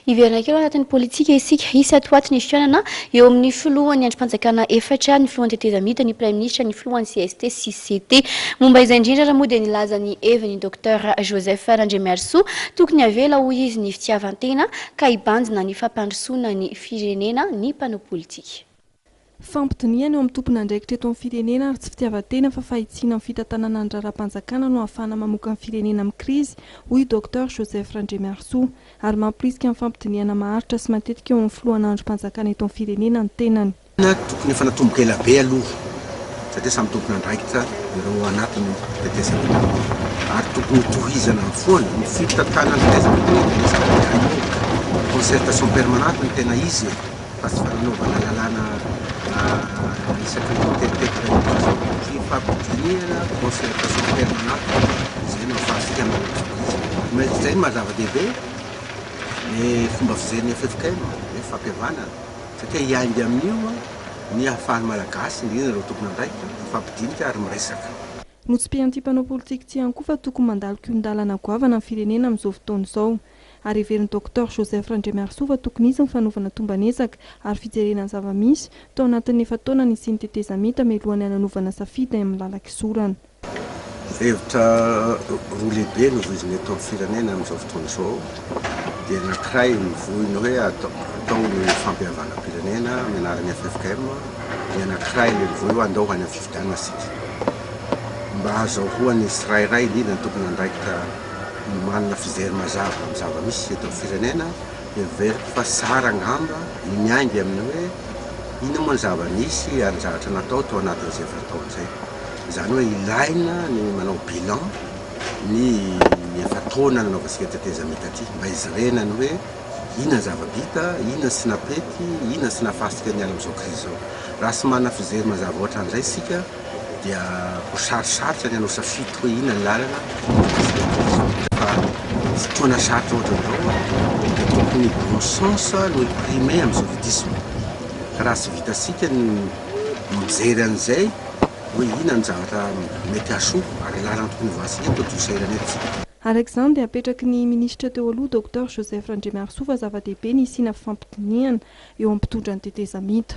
Hiverina kely ao anatin'ny politika isika. Hisy ato ho ato ny fihaonana eo amin'ny filohan'ny andrim-panjakana efatra, ny filohan'ny tetezamita, ny praiminisitra, ny filohan'ny cst sy CT. Momba izay indrindra ary moa dia nilaza ny heviny Docteur Joseph Randriamiarisoa. Tokony havela hoy izy ny fitiavan-tena ka hibanjina ny fampandrosoana ny firenena ny mpanao politika. Fampidinihana eo amin'ny tompon'andraikitra eto amin'ny firenena ary tsy fitiavan-tena fa fahitsiana amin'ny fitantanana ny raharaham-panjakana no ahafahana mamoaka ny firenena amin'ny krizy, hoy Docteur Joseph Randriamiarisoa. Ary mamporisika ny fampidinihana maharitra sy matetika eo amin'ny filohana andrim-panjakana eto amin'ny firenena ny tenany. Tokony efa natomboka ela be aloha satria samy tompon'andraikitra ireo anatin'ny tetezamita ary tokony hotohizana foana ny fitantanana ny tetezamita anie dia resaka dialogue, concertation permanente no tena izy e. Fa tsy fananaovana lalàna isaky ny miteritetika ny fotsiny. Fifampidinihana, concertation permanente, izay no ahafahantsika manao izy. Mais izay no maha zava-dehibe ny fomba fijerin'ny ffkm, ny fampihavanana, satria hiainga amin'io ny ahafahan'ny Malagasy, indrindra ireo tompon'andraikitra, mifampidinika ary miresaka. Notsipihan'ity mpanao politika ity ihany koa fa tokony mandalo kihon-dalana goavana ny firenena amin'izao fotoana izao. Ary heverin'ny Docteur Joseph Randriamiarisoa fa tokony hisy ny fanaovana tomban'ezaka ary fijerena ny zava-misy tao anatin'ny efa-taona nisian'ny tetezamita mialohan'ny hananovana safidy amin'ny lalan-kizorana. Hevitra roa lehibe no voizina eto amin'ny firenena amin'izao fotoana izao dia ny anankiray mivoy ny hoe atao ny fampihavanam-pirenena amin'ny anaran'ny ffkm, ny anankiray ilay mivoy hoe andao ho any amin'ny fifidianana isika mba hahazahoan'ny tsirairay indrindra ny tompon'andraikitra manana fijery mazava amin'ny zava-misy eto amin'ny firenena, heveriko fa tsara angamba ny miainga amin'ny hoe inona moa ny zava-nisy ary ny zavatra natao tao anatin'izay efa-taona izay. Izany hoe ilaina ny manao bilan ny efa-taona nanaovantsika tetezamita ity mba hijerena ny hoe inona ny zava-bita, inona ny tsy nampety, inona ny tsy nahafahantsika niala amin'izao krizy izao. Raha tsy manana fijery mazava ohatran'izay isika, dia ho sarosarotra ny hanao safidy hoe inona ny lalana fa fotoana sarotra ohatran'izao dia tokony bon sens no hi-primer amin'ny sovitisme ka raha tsy vitantsika ny mijery an'izay hoe inona ny zavatra mety hahasoa ary lalana tokony hovahantsika eto dia ho sahirana eto isika. Araka izany dia apetraky ny minisitra teo aloha Docteur Joseph Randriamiarisoa fa zava-dehibe ny hisiana fifampidinihana eo amin'ny mpitondra ny tetezamita.